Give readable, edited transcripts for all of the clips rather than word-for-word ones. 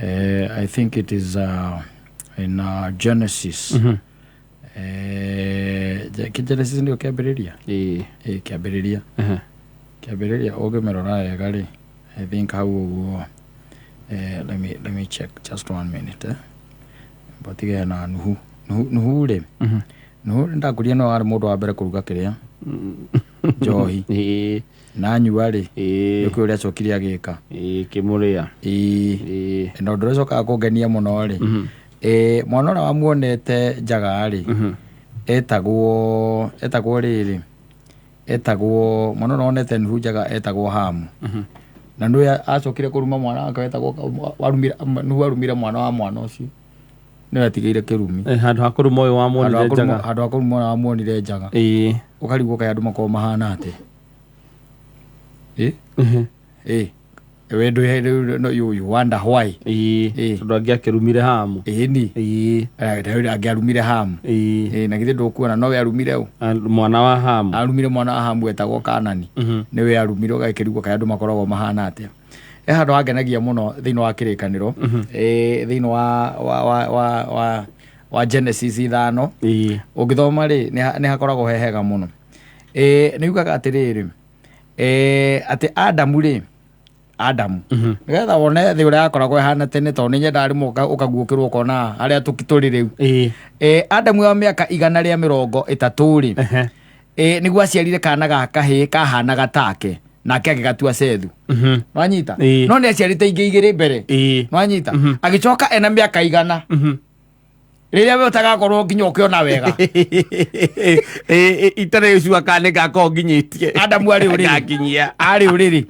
I think it is in Genesis. Genesis ndio kĩambĩrĩria. Ĩĩ. Ĩ kĩambĩrĩria. Kĩambĩrĩria ũngĩmĩrora wega rĩ, I think hau ũguo, let me check just one minute, eh. Batige na Nuhu. Nuhu rĩ, Nuhu ndakuria no warĩ mũndũ wa mbere kũruga kĩrĩa njohi na anyua rĩ, nĩkĩo ũrĩa acokire agĩka. Ĩĩ, kĩmũrĩa. Ĩĩ. Na ũndũ ũrĩa ũcokaga kũngenia mũno rĩ, mwana ũrĩa wamuonete njaga rĩ, etagwo rĩrĩ, etagwo mwana ũrĩa wonete Nuhu njaga etagwo Hamu. Na nĩwe acokire kũruma mwana wake wetagwo warumire, Nuhu arumire mwana wa mwana ũcio, nĩwe atigĩire kĩrumi. Handũ ha kũruma ũyũ wamuonire njaga. Handũ ha kũruma ũrĩa wamuonire njaga. Ũkarigwo kaĩ andũ makoragwo mahana atĩa. Ĩ we ndũ no, you wonder why. Tondũ angĩakĩrumire Hamu. Ĩni. Angĩarumire Hamu. Na githĩ ndũkuona nowe arumire ũ? Mwana wa Hamu. Arumire mwana wa Hamu wetagwo Kanani. Nĩwe arumire, ũgakĩrigwo kaĩ andũ makoragwo mahana atĩa. He handũ hangenagia mũno thĩinĩ wa kĩrĩkanĩro, thĩinĩ wa Genesis 5. Ũngĩthoma rĩ, nĩ hakoragwo he hega mũno. Nĩ yugaga atĩrĩrĩ, atĩ Adamu rĩ, Adamu, nĩgetha wone thĩ ũrĩa yakoragwo ĩhana tene, tondũ nĩ nyendaga rĩmwe ũkaguũkĩrwo ũkona harĩa tũrĩ rĩu. Adamu wa mĩaka 130 rĩ, nĩguo aciarire kana ga kahĩĩ kahanaga take, nake agĩgatua Sethu. Nwanyita? No nĩ aciarĩte ingĩ igĩrĩ mbere. Nwanyita? Agĩcoka ena mĩaka 100, rĩrĩa we ũtagakorwo nginya ũkĩona wega. Itarĩ ũcio kana nĩ ngakorwo nginyĩtie. Adamu arĩ ũrĩrĩ. Ngakinyia. Arĩ ũrĩrĩ.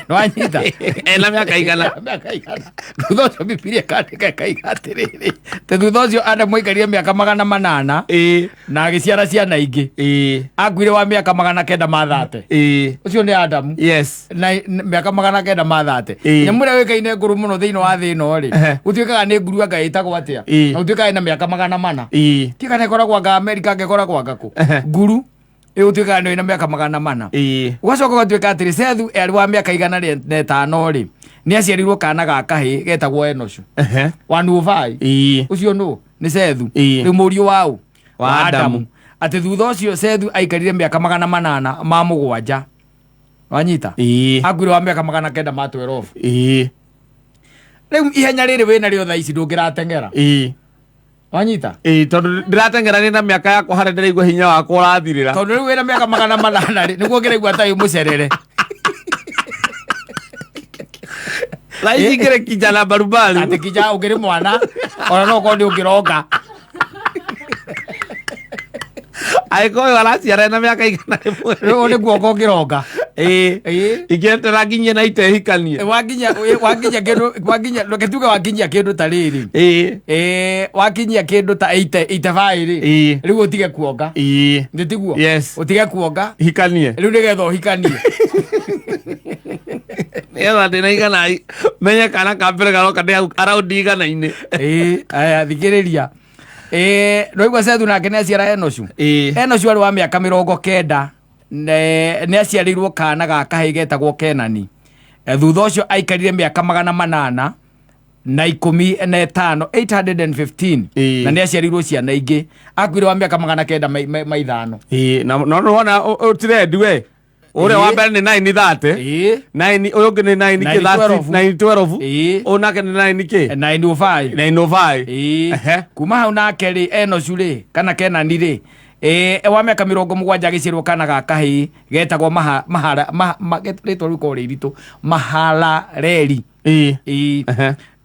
Nwanyita? Ena mĩaka 100. Mĩaka 100. Thutha ũcio Bibilia ĩkandĩka ĩkaiga atĩrĩrĩ, atĩ thutha ũcio Adamu aikarire mĩaka 800 na agĩciara ciana ingĩ. Akuire wa mĩaka 930. Ũcio nĩ Adamu. Na mĩaka 930. Nyamũ ĩrĩa yũĩkaine ngũrũ mũno thĩinĩ wa thĩ ĩno rĩ, gũtuĩkaga nĩ nguru anga ĩtagwo atĩa? Na gũtuĩkaga ĩna mĩaka 400. Tiga kana ĩkoragwo anga Amerika, anga ĩkoragwo anga kũ? Nguru ĩyo gũtuĩkaga nĩ ĩna mĩaka 400. Ũgacoka ũgatuĩka atĩrĩ, Sethu arĩ wa mĩaka 105 rĩ, nĩ aciarirwo kana ga kahĩĩ getagwo Enoshu. Wanuovai. Ũcio nũ? Nĩ Sethu. Rĩu mũriũ wa ũ? Wa Adamu. Atĩ thutha ũcio Sethu aikarire mĩaka 807. Wanyita? Akuire wa mĩaka 912. Rĩu ihenya rĩrĩ wĩna rĩo thaa ici ndũngĩrateng'era. Wanyita? Ĩĩ, tondũ ndĩrateng'era nĩ na mĩaka yakwa harĩa ndĩraigua hinya wakwa ũrathirĩra. Tondũ rĩu wĩna mĩaka 800 rĩ, nĩguo ũngĩraigua ta wĩ mũcerere. Thaa ici ngĩrĩ kijana barubaru. Atĩ kinya ũngĩrĩ mwana ona no ũkorwo nĩ ũngĩronga. Angĩkorwo ũyũ araciara na mĩaka 100. Rĩu nĩ guoko ũngĩronga. Ingĩetera nginyie na itehikanie. Wakinya kĩndũ, wakinya, reke tuge wakinyia kĩndũ ta rĩrĩ. Wakinyia kĩndũ ta 85 rĩ. Rĩu ũtige kuonga. Nĩ tiguo? Yes. Ũtige kuonga. Hikanie. Rĩu nĩgetha ũhikanie. Nĩgetha ndĩna 100 menye kana ka mbere garoka ndĩ hau around 100-inĩ. Aya thikĩrĩria. Nĩwaigua Sethu nake nĩ aciara Enoshu. Enoshu arĩ wa mĩaka 90 nĩ aciarĩirwo kana ga kahĩĩ getagwo Kenani. Thutha ũcio aikarire mĩaka 815, 815. Na nĩ aciarĩirwo ciana ingĩ. Akuire wa mĩaka 905. Na no nĩwona ũtirendi we. Ũrĩa wa mbere nĩ 930. 9 ũyũ ũngĩ nĩ 9 kĩ? 912. 912. Ũyũ nake nĩ 9 kĩ? 905. 905. Kuma hau nake rĩ, Enoshu rĩ, kana Kenani rĩ, wa mĩaka 70 agĩciarwo kana ga kahĩĩ getagwo mahara, rĩtwa rĩu korwo rĩ iritũ, Mahalaleli.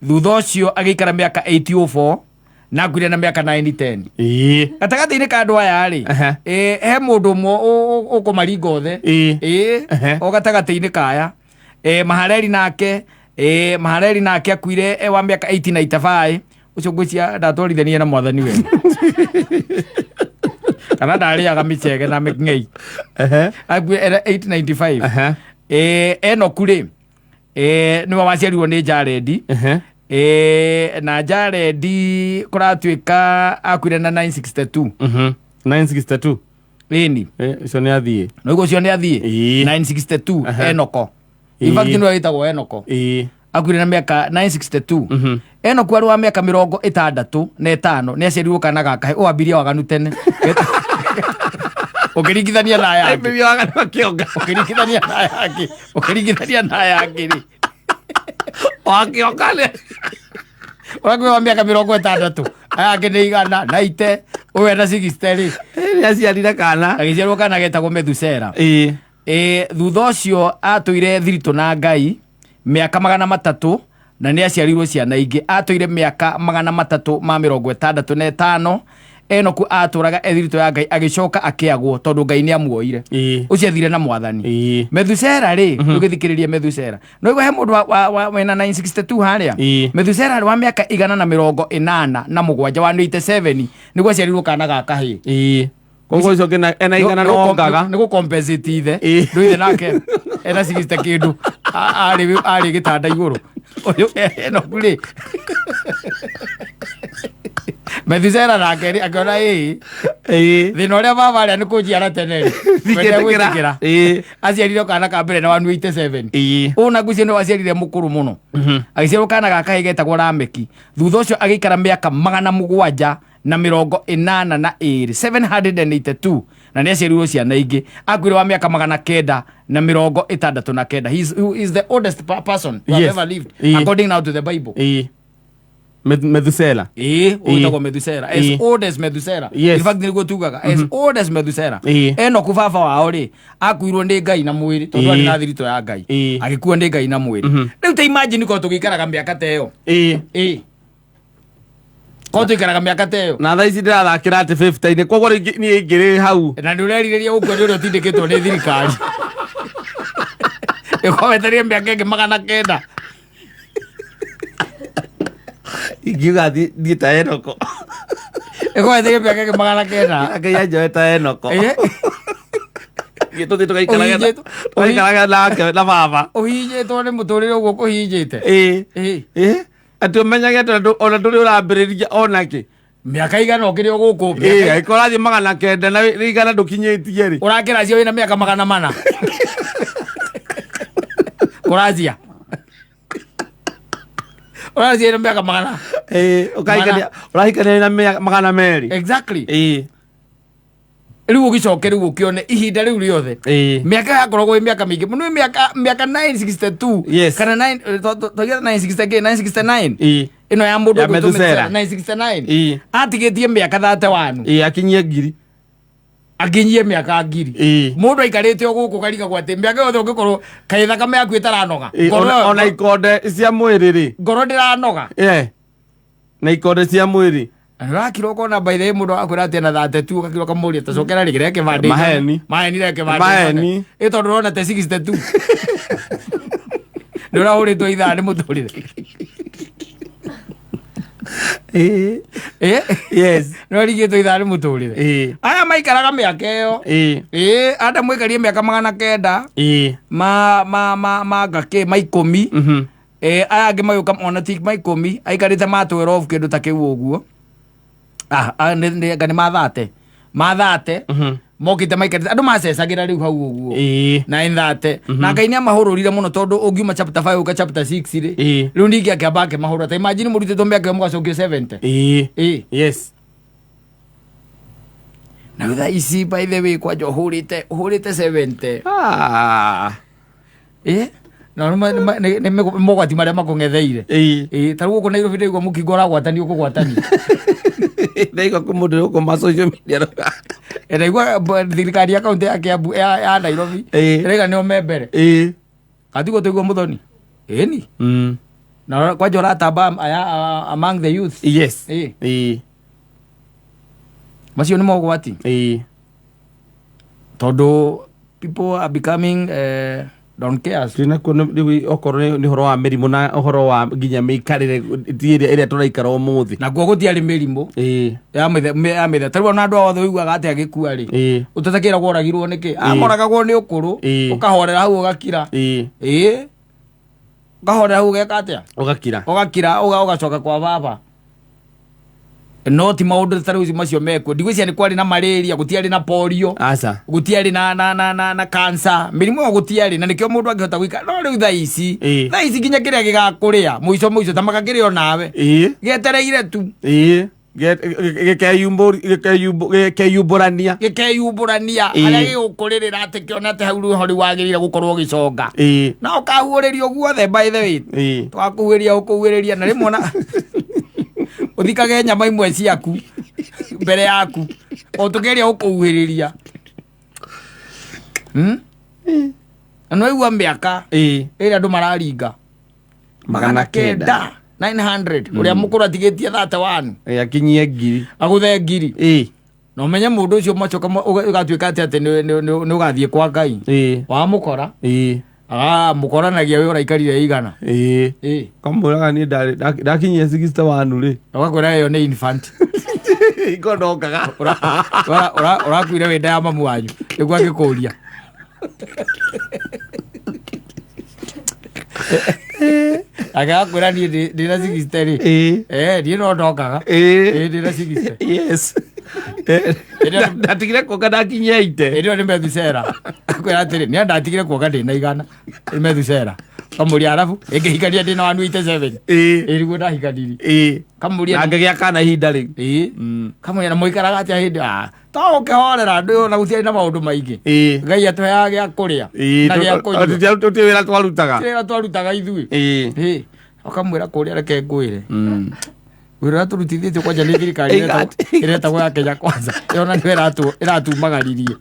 Thutha ũcio agĩikara mĩaka 804 na akuire na mĩaka 910. Gatagatĩ-inĩ ka andũ aya rĩ, he mũndũ ũmwe ũkũmaringa othe. O gatagatĩ-inĩ kaya. Mahareri nake, Mahareri nake akuire wa mĩaka 895. Ũcio ngwĩciria ndatwarithanirie na mwathani we. Kana ndarĩaga mĩcege na mĩng'ei. Akuire era 895. Enoku rĩ, nĩwe waciarirwo nĩ Jaredi. Na Jaredi kũratuĩka akuire na 962. 962. Ĩni. Ũcio nĩ athiĩ. Nĩguo ũcio nĩ athiĩ. 962. Enoko. In fact nĩwe wĩtagwo Enoko. Akuire na mĩaka 962. Enoku arĩ wa mĩaka 65 nĩ aciarirwo kana ga kahĩ. Ũwambirie waganu tene ũkĩringithania na aya angĩ. Ambĩrĩria waganu akĩonga. Ũkĩringithania na aya angĩ, ũkĩringithania na aya angĩ rĩ, Wakĩonga nĩ ũrakuire wa mĩaka 60, aya angĩ nĩ igana na ite, ũyũ ena 60 rĩ. Nĩ aciarire kana. Agĩciarwo kana getagwo Methusera. Ĩĩ. Ĩ, thutha ũcio atũire thiritũ na Ngai mĩaka 300 na nĩ aciarirwo ciana ingĩ. Atũire mĩaka 365. Enoku atũraga e thiritũ ya Ngai, agĩcoka akĩagwo tondũ Ngai nĩ amuoire. Ũcio athire na Mwathani. Methusera rĩ, ũgĩthikĩrĩria Methusera no igua he mũndũ wena 962 harĩa. Methusera rĩ, wa mĩaka 187, 187, nĩguo aciarirwo kana ga kahĩĩ. Ĩĩ, koguo ũcio ũngĩ ena igana no ongaga. Nĩ gũ-compensate ithe. Ndũ ithe nake ena 60 kĩndũ, arĩ gĩtanda igũrũ. Ũyũ Enoku rĩ, Methusela nake rĩ, akĩona ĩĩ, thĩna ũrĩa baba arĩa nĩ kũnjiara tene rĩ, Ndingĩtĩkĩra. gwĩtĩkĩra. Aciarire kana ka mbere na 187. Ũũ na ngwĩciria nĩ waciarire mũkũrũ mũno. Agĩciarwo kana ga kahĩĩ getagwo Lameki. Thutha ũcio agĩikara mĩaka 782, 782, na nĩ aciarirwo ciana ingĩ. Akuire wa mĩaka 969. He is the oldest person who have ever lived, according now to the Bible. Ĩĩ. Methusela. Ĩĩ, ũgĩtagwo Methusela, as old as Methusela. In fact, nĩguo tugaga as old as Methusela. Enoku baba wao rĩ, akuirwo nĩ Ngai na mwĩrĩ tondũ arĩ na thiritũ ya Ngai. Agĩkua nĩ Ngai na mwĩrĩ. Rĩu ta imagine korwo tũgĩikaraga mĩaka ta ĩyo. Ĩĩ, korwo tũikaraga mĩaka ta ĩyo. Na thaa ici ndĩrathakĩra atĩ 50-inĩ, koguo rĩngĩ niĩ ingĩrĩ hau. Na nĩ ũrerirĩria gũkua nĩ ũrĩa ũtindĩkĩtwo nĩ thirikari ĩkoweterie mĩaka ĩngĩ 900. Ingiuga thiĩ ta Enoko. Ĩkoweterie mĩaka ĩngĩ 900. Ngai anjoe ta Enoko. Thiĩ tũthiĩ tũgaikarage tũgaikarage nake na baba. Ũhinyĩtwo nĩ mũtũrĩre ũguo kũhinyĩte. Ĩĩ. Ĩĩ. Ĩĩ, atĩ ũmenyage atĩ ona ndũrĩ ũrambĩrĩria onakĩ. Mĩaka igana ũkĩrĩ o gũkũ. Ĩĩ, angĩkorwo ũrathiĩ 900 na wĩ igana ndũkinyĩtie rĩ. Ũrakĩracia wĩna mĩaka 400 kũracia, ũracia wĩna mĩaka magana. Ĩĩ, ũkahikania, ũrahikania na 200. Exactly. Ĩĩ. Rĩu ũgĩcoke rĩu ũkĩone ihinda rĩu rĩothe, mĩaka yakoragwo ĩ mĩaka mĩingĩ mũno, mĩaka 962. Kana 9, twaigĩra 960 kĩ, 969. Ĩno ya mũndũ Ya ũgwĩtwo Methusela. Methusela, 969. Atigĩtie mĩaka 31. Ĩĩ, akinyie 1000. Akinyie mĩaka 1000. Mũndũ aikarĩte o gũkũ karigagwo atĩ mĩaka yothe ũngĩkorwo kaĩ thakame yaku ĩtaranoga. Ĩĩ, Ngoro ona ikonde cia mwĩrĩ rĩ. Ngoro ndĩranoga. Ĩĩ. Na ikonde cia mwĩrĩ. Na nĩũrakira ũkona, by the way, mũndũ akwĩra atĩ ena 32, ũgakira ũkamũria ta cokera rĩngĩ reke kĩbandĩ. Maheni. Maheni, reke kĩbandĩ. Maheni. Ĩ, tondũ ũrona te 62 nĩ ũrahũrĩtwo ithaa nĩ mũtũrĩre. Ĩĩ. Ĩ. Yes. Nĩ ũrigĩtwo ithaa nĩ mũtũrĩre. Aya maikaraga mĩaka ĩyo. Ĩ, Adamu aikarie mĩaka 900 ma ngakĩ ma 10. Aya angĩ magĩũka ona ti ma 10, aikarĩte ma 12, kĩndũ ta kĩu ũguo. Ah, anga nĩ mathate mokĩte maikarĩte, andũ macecagĩra rĩu hau ũguo. 930, na Ngai nĩ amahũrũrire mũno tondũ ũngiuma chapter 5 ũka chapter 6 rĩ, rĩu ningĩ akĩamba akĩmahũra. Ta imagine mũrutĩtwo mĩaka ĩyo mũgacokio 70. Ĩĩ. Na rĩu thaa ici, by the way, kwanja ũhũrĩte 70. Ĩ, na nĩ mogwati marĩa makũng'etheire. Ĩ, ta rĩu gũkũ Nairobi ndaigua mũkingo ũragwatanio kũgwatanio. Ndaigua kwĩ mũndũ ũrĩ ma social media. Ĩ, ndaigua thirikari ya kaunti ya Kiambu, ya Nairobi, ĩraiga nĩo me mbere. Katiguo tũigua mũthoni ĩni. Na kwanja ũratamba aya among the youth. Ĩ. Macio nĩ mogwati tondũ people are becoming don't care. Twĩnakuo rĩu okorwo nĩ ũhoro wa mĩrimũ na ũhoro wa nginya mĩikarĩre ti ĩrĩa tũraikara ũmũthĩ. Nakuo gũtiarĩ mĩrimũ ya mĩthe. Ta rĩu ona andũ othe ũiguaga atĩ agĩkua rĩ, ũtatakĩragwo oragirwo nĩkĩ, amoragagwo nĩ ũkũrũ. Ũkahorera hau ũgakira. Ĩĩ, ũkahorera hau ũgeka atĩa? Ũgakira. Ũgakira, ũgacoka kwa baba. No ti maũndũ ta rĩu macio mekuo. Ndigwĩciria nĩ kwarĩ na malaria, gũtiarĩ na polio, Aca. Gũtiarĩ na cancer, mĩrimũ ĩyo gũtiarĩ, na nĩkĩo mũndũ angĩhota gũikara. No rĩu thaa ici, thaa ici nginya kĩrĩa gĩgakũrĩa mũico mũico ta magakĩrĩa onawe, gĩetereire tu. Ĩĩ. Gĩkeyumbũrania. Gĩkeyumbũrania. Harĩa gĩgũkũrĩrĩra atĩ kĩone atĩ hau rĩho rĩu wagĩrĩire gũkorwo ũgĩconga, na ũkahuhũrĩrio guothe, by the way. Twakuhuĩria, ũkũhuhĩrĩria, na rĩmwe ona ũthikage nyama imwe ciaku mbere yaku o tũkĩgeria gũkũhuhĩrĩria. Na nĩwaigua mĩaka ĩrĩa andũ mararinga? 900. 900. Ũrĩa mũkũrũ atigĩtie 31. Akinyie 1000. Agũthe 1000. Na ũmenye mũndũ ũcio macoka ũgatuĩka atĩ nĩ ũgathiĩ kwa Ngai, wamũkora, mũkoranagia wĩ ũraikarire igana. Kamwĩraga niĩ ndakinyia 61 rĩ. Ũgakwĩra ĩyo nĩ infant. Iko ndokaga. Ũrakuire wĩ nda ya mamu wanyu, nĩguo angĩkũria. Agakwĩra niĩ ndĩna 60 rĩ. Niĩ no ndokaga. Ndĩna 60. Yes. Ndatigire kuonga ndakinyia 80. Ĩrĩ nĩ Methusela. Akwĩra atĩrĩ, nĩ ndatigire kuonga ndĩna 100. Nĩ Methusela. Kamũria arabu ĩngĩhikania ndĩna 187. Ĩ nĩguo ndahikanirie. Kamũria. Na ngĩgĩa kana ihinda rĩu. Kamũria na mũikaraga atĩa hĩndĩ, to ũkĩhorera andũ na gũtiarĩ na maũndũ maingĩ. Ngai atũheaga gĩa kũrĩa na gĩa kũnyua. Tũtirĩ wĩra twarutaga. Wĩra twarutaga ithuĩ. Ũkamwĩra kũrĩa, reke ngwĩre, wĩra ũrĩa tũrutithĩtio kwanja nĩ thirikari ĩretagwo ya Kenya Kwanza, ĩyo na nĩyo ĩratumagaririe.